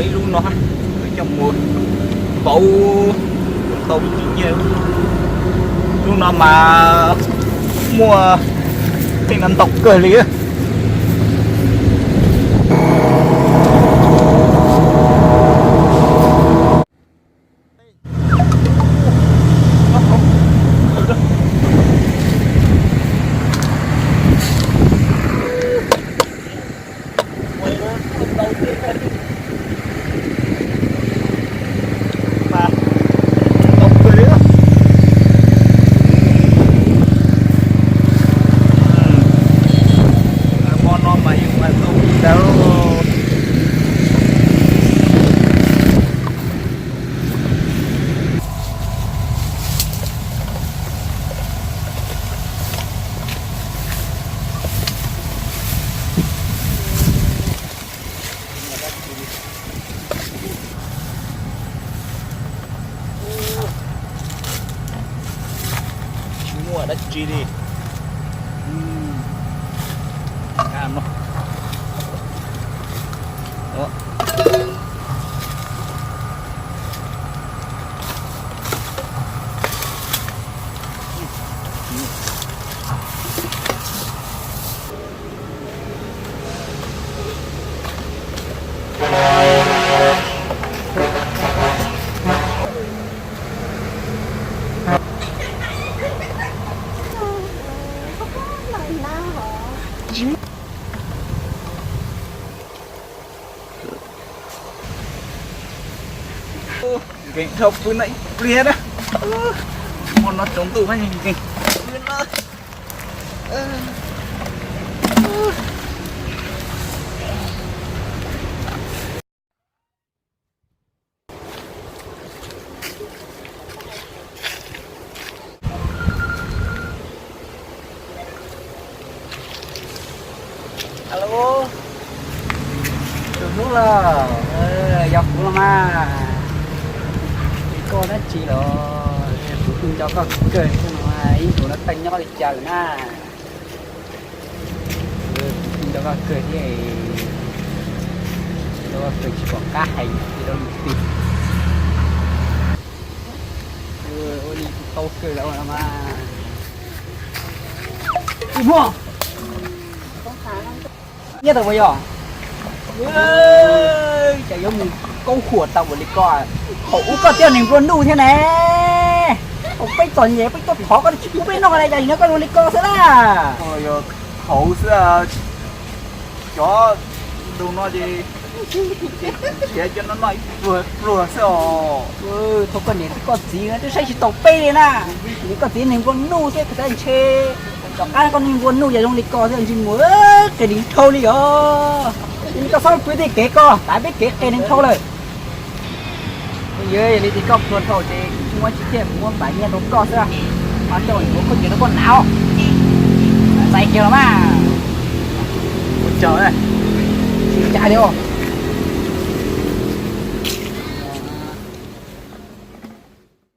Ib lub no coj mus pauv tau tsis nyiaj. Lub no mas muaj tej no ntau kawg li. Tsis muaj dab tsi li. Nkees dhau pw no ib pliag na. Hmo no tsaus ntuj nkees pw no. Alo, tus hlub los, yog kuv los mas. Koj dab tsi los? Kuv kuj nco koj kawg no, ib ntus no peb nyob li cas lawm na. Kuv nco koj kawg thiab, nco koj kawg tsis pom qab hais li rau leej twg. Ua li kuv tau kawg lawm mas. Ua, nyiaj tau puas yog? Cas yuav mus kaub huam tau ua li ko? Thaum ub koj twb yog neeg nplua nuj thiab ne. Thaum peb txom nyem peb tuaj thov koj tsis pub peb noj li, cas nim no koj ua li ko xwb na? Thaum xwb, cov ntu no ces nrhiav cov no noj ib pluag pluag xwb os. Thaum koj niam thiab koj txiv twb saib tsis taus peb li na. Niam koj txiv neeg nplua nuj thiab, kuv xav ntshe tom qab koj neeg nplua nuj yog zoo li ko thiab ntsej muag qias neeg dhau li os. Ces koj txhob pw tej kev ko, tav peb kev qias neeg dhau lawm. Yog li ces koj pluag dhau ces kuv tsis muaj tsis tiag, kuv muab pam nyiaj rau koj xwb. Mas coj yuav khaub ncaws rau koj hnav os. Txais kiag los mas. Ua tsaug, tsis ua cas li os.